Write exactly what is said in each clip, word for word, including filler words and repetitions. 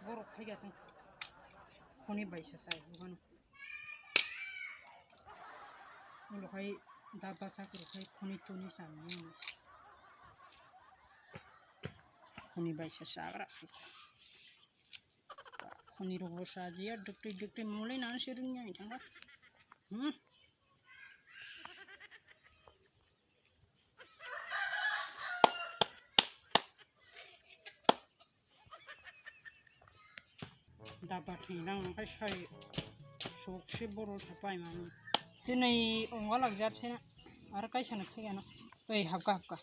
Borok phai kha tong. Khoni bai sa chai hwnkhe. Ulo khai da basa kuro khai khoni tuni sa ni. Khoni bai sa chagra. Khoni rogo sa ji ya dukti dukti mulai nan sirung yang thangba. Hmm. Daba thwinang khai sai sok se boro sapai mani. Tini ongalak jar se na. Ar kaisa na phigano. Ei hapka hapka.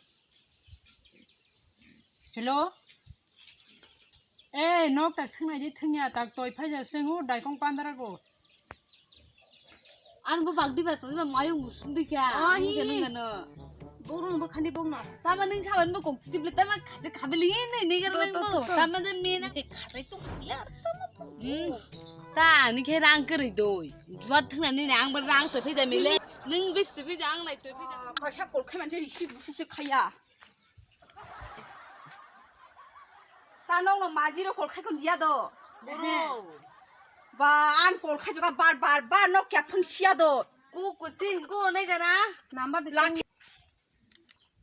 Hello. Ei nok tak thwngnai di thwngya tak toi phaija seng o daikong pandara go. An bo bagdi ba to ba mayung musung di kya. Ah, hi. Nung gano. Borong bo khani bong no. Tama nung saban bo kok sip le tama khaje khabili ni ni gar nang bo. Tama je me na ke khaje to khila. Hmm. Ta ni khe rang kri doi. Juat thang ni ang bo rang to phe ja mile. Nung bis to phe ja ang nai to phe ja. Kaisa kol khai man je risi busuk se khaya. Ta nokno majiro kol khai kon diya do. Boro. Ba an kol khai joka bar bar bar nok kya phang siya do. Ku ku sing ko nai gana. Namba bi lati.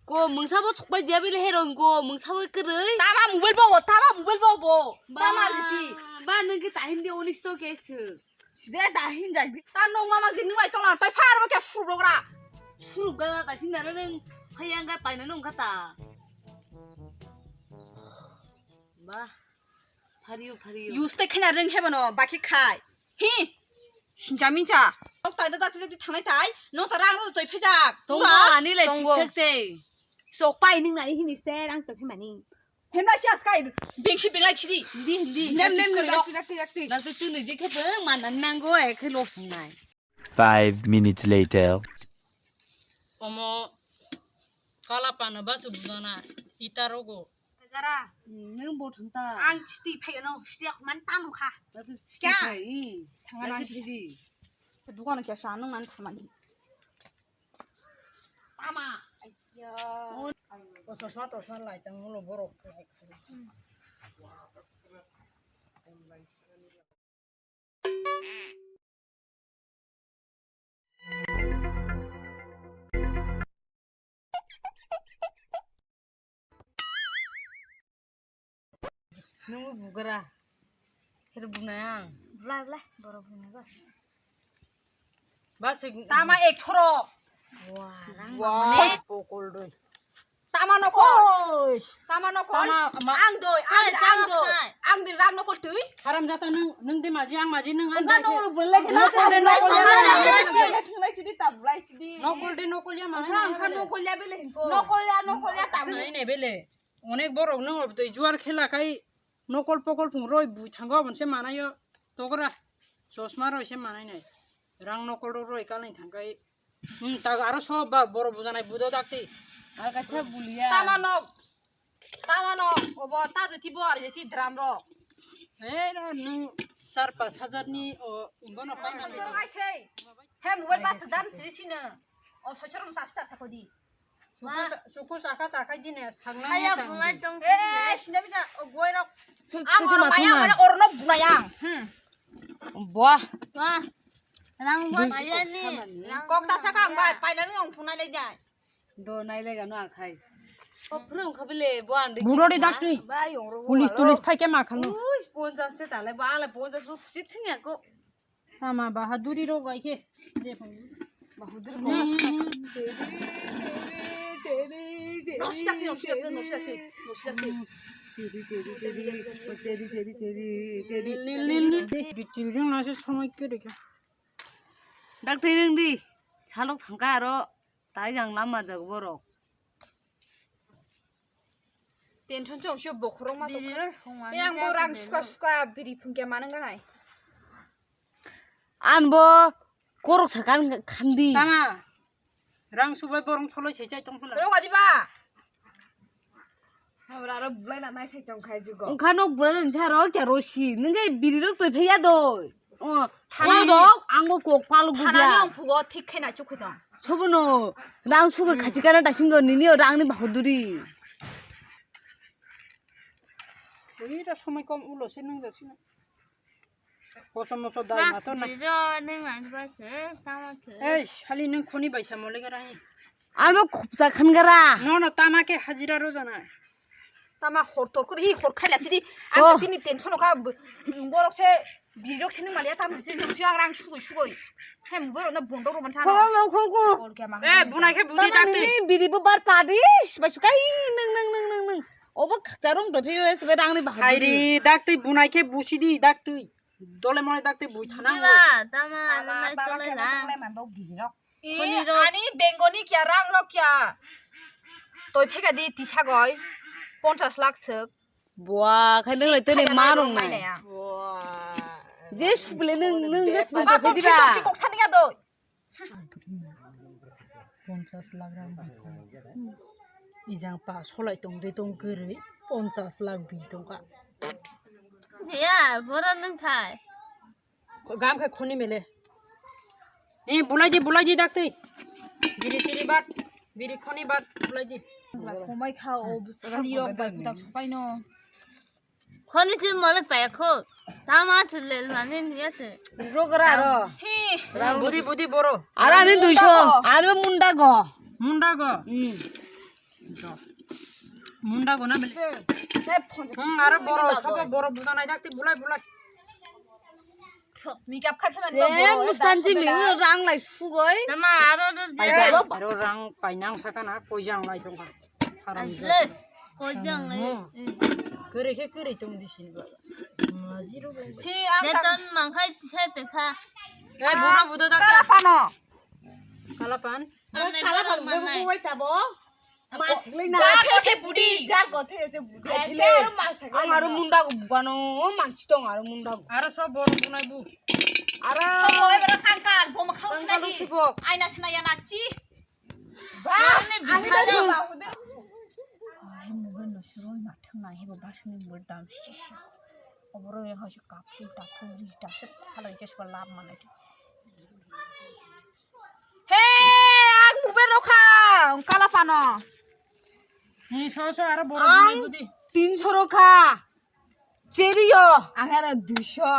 Ko mungsa bo chukpai diya bile herong ko mungsa bo kwrwi. Tama mobile bo bo tama mobile bo bo. Ba. Tama liti. Ba nung ki tahin di onis to ke su. Side da hinjak di. Ta nong mama di nung lai tong lang tai phar bo kya surogra. Surogra ta sing na nung phayang ga paina nung kata. Ba. Phariyo phariyo. Use te khena reng hebo no baki khai. Hi. Sinja minja. Tok tai da da tu tu thanai tai. No ta rang ro toi phejak. Tongo ani le thik thak se. Sok pai ning nai hini se rang to phemani. Hemla si askai bengsi benglai chidi. Hindi, hindi. Nem, nem, nem, Yakti, yakti, yakti. Nang tu tu niji khe pe mana nango e khe lo sangnai. Five minutes later. Omo kala pana basu budana ita rogo. Gara. Nang bo thanta. Ang chiti phai no, chiti man tanu kha. Sikya. Thangana. Dukan kya sa nang man thamani. Tama. Aiya. O chosma tosma lai tang ulo borok lai kha. Nungbo bugra. Khe bunai ang. Bla bla, borok bunai ba. Ba sik tama ek choro. Wah, rang. Wah. Pokol doi. Tama nokol. Oish. Tama nokol. Tama, ma- Ang doi, ang, hai, ang tama doi. Khai. Ang di rang nokol tui. Haram jata nung, nung di maji, ang maji, nung ang doi. Nokol bulai khe nokol de nokol ya. Thunglai sidi ta bulai sidi. Nokol de nokol ya mana. Ang khan nokol ya bele hinko. Nokol ya, nokol ya tama. Nai ne bele. Onek borok no twi juar khela khai nokol pokol phung roi bui thango aboni se manayo togra chosma roi se manai nai rang nokol rok roi kalai thang khai hmm tag aro sob ba borok bujanai budo dakti. Ar kaisa bulia. Tama nok tama nok obo ta jeti bo ar jeti dram rok. Ei ro nung char pas hajar ni o bono pai man. Chor ai sei. He mobile bas dam sini sini. O sochor tas tas ko di. Suku sa-, suku saka takai jine, sangnai. Saya tang bungai di. Tong. Eh, eh, eh, sini bisa, oh, gue rok. Su-, ang suku orang maya, mana orang no bunayang. Hmm. Buah. Wah. Rang buah. Dui maya ni. Rang kok ta saka ang bai, pai nang ang punai lagi dai. Do nai lagi anu akhai. Kok phrung khabile buah andi. Burori kita. Dakti. Bai, orang pulis, orang. Tulis pai ke makan. Uis, ponjas se tale, ba, ale ponjas ruk sit ni aku. Tama bahaduri rok ai khe. Je phang. Bahaduri ko. Nosi dakti, nosi dakti, nosi dakti, nosi dakti. Cheri, cheri, cheri, cheri, cheri, cheri, cheri. Nil, nil, nil, nil. Bichiri rang nase somoi khe rekha. Dakti rang di. Salok thangka aro tai jang lama jag borok. Tension chong sio bokhorok ma tongkha. Biri no songmani. Yang bo rang suka suka biri phungke manang ganai. An bo korok sakan khandi. Tama. Rang subai borong choloi sai chai tong phuna. Rok adiba. Habra ro bulai na nai sai tong khai jugo. Ongkha nok bulai na sa ro kya rosi. Nungai biri rok toi phaya doi. Oh, thanani, thanani rok, ang bo kok palo thanani gubya. Ang phugo thik khe na chukhu no. Sobono, rang suga khachi kana dasingo nini o rang ni bahuduri. Ui, da somoi kom ulo se nung jasi na. Kosom moso dai ma to na. Bijo nung ang ba se, sama se. Ei, sali nung khoni bai sa mole gara hi. Amo khupsa khan gara. No, no, tama ke hajira ro jana. Tama hor tor kuri, hi hor khaila sidi. To. Ang tini tension kha, borok se, birok se nung maliya, tam se nung se ang rang sugoi sugoi. Hem borok na bondo ro man sana. Kholo, kholo, kholo. Hor kya ma. Eh, bunai khe budi Tama dakti. Ni bidi bo bar padis, bai sukai nung, nung, nung, nung, nung. Obo khakcha rong doi phaio, ebe rangni bahai. Hairi, daktwi bunai khe busidi, daktwi. Dole mole daktwi bui thanango. Diba, tama, Ama, mama, tama tole khe lang. Tole mambok gini rok. I, Khoni rok. Ani bengoni kya rang rok kya? Toi phega di tisa goi, ponchas lakh sek. Bua, khai nung lai tene ma rong nai. Bua. Je suble nung, nung je suble Baba, phedi ba. Chikok sani ya doi. Ponchas lakh rang bai. Ijang pa solai tong de tong kwrwi ponchas lakh bi tongkha. Jiya, boro nung thai. Gam khai khoni mele. Ni bulai di, bulai di daktwi. Biri tiri bat, biri khoni bat, bulai di. Komai kha o sali rok bai kutak sopai no. Khoni se mole paya kho. Tama se lel mani niya se. Rogra ro. Hi. Budi, budi boro. Ara ni duiso. Ara munda go. Munda go. Hmm. Munda go na bele. Hmm, aro boro, sobo boro buda nai dakti bulai, bulai. Makeup khai phaimani. Eh, boro, mustanji mi rang lai sugoi. Tama aro aro. Aro rang painang sakana, koi jang lai tongkha. Asle, koi jang lai. Hmm. Kwrwi khe kwrwi tong di sini baba. Majiro baba. Hi, ang Beton mangkhai tisai pekha. Eh, buda, buda da. Kala pano. Kala pan. Ang kala pan bubai tabo. Mas le na. Jar kothe budi. Jar kothe je budi. Ai le aro mas le. Ang aro munda go bugano, manchi tong aro munda go. Aro sob boro bunai bu. Aro. Sob oi boro kangkal, bom khang sinai di. Aina sinai ya nachi. Ba, ani bithai ba hude. Ai, mobile no suro na thang na hebo basni mobile dam shishi. Oboro ya hoise kaphu taphu ri ta se phalai ke so lab manai. He, ang mobile rokha, kala pano. Ni so so aro boro budi budi. Ang tinso rokha. Cheri yo. Ang aro duiso.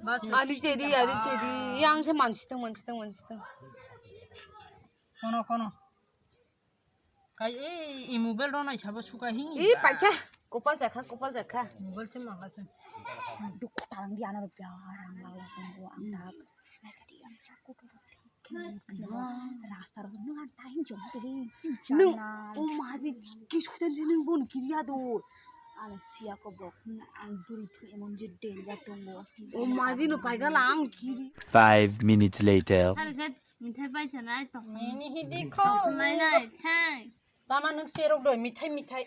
Bas. Ari cheri, ari cheri. Yang se mansi tong, mansi tong, mansi tong. Kono, kono. Kai, e, e mobile rok nai sabo suka hi. E, paikha. Kopal jakha, kopal jakha. Mobile se mangla se. Dukhu tarang di ana rupya, rang la la tong bo ang tak. Rasta rok nung ang tahin jom teri. Nung, o maji, ki sudan si nung bon kiriya do. Ala siya ko bok, ang duri phu emon je danger tongo. O maji no paikha la ang kiri. Five minutes later. Mithai bai chanai tong. Nini hidi kho. Tong lai nai thai. Tama nung serok doi mithai mithai.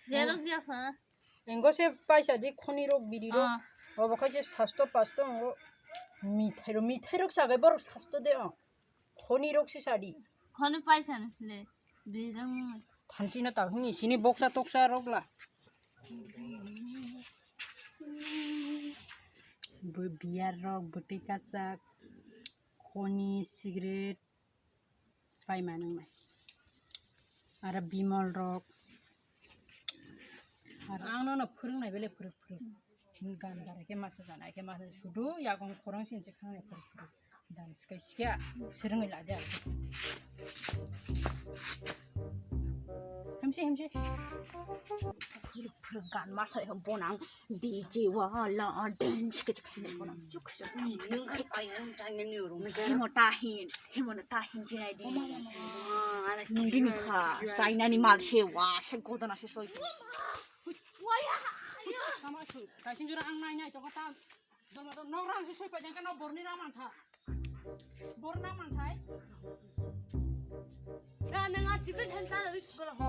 Serok ya kha. Engo se paisa di khoni rok biri rok. Ah. Obo khai se sasto pasto engo mithai rok mithai rok sagai borok sasto de o. Khoni rok se sadi. Khoni paisa ni le. Di rang. Thansi na ta hini sini boksa toksa rok la. Bo biyar rok bwtwi kasak. Khoni, cigarette, paima nang nai. Aro bimol rok. Aro ang no no phwrwng nai bele phwrwk phwrwk. Gan bara khe masa jana khe masa sudu yakung khorang sin se khang nai phwrwk phwrwk. Dan sika sika swrwngwi la de. Hamsi hamsi. Phwrwk phwrwk gan masa bonang. D J wala dance khe khe bonang. Chuk chuk. Nung khai pai nang tang ni ro. Hemo tahin, hemo na tahin jinai di. Nung bini kha, China ni mal se wa, se godana se soi. Waya. Tama soi. Kaising jora ang nai nai to kata. Dol ma dol nok rang se soi pa jang kano borni rang mantha. Borna manthai. Na nang a chicken han ta ri sukala ho.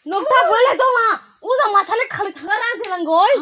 Nokta bole dong na. Uza masale khali thanga rang de langoi.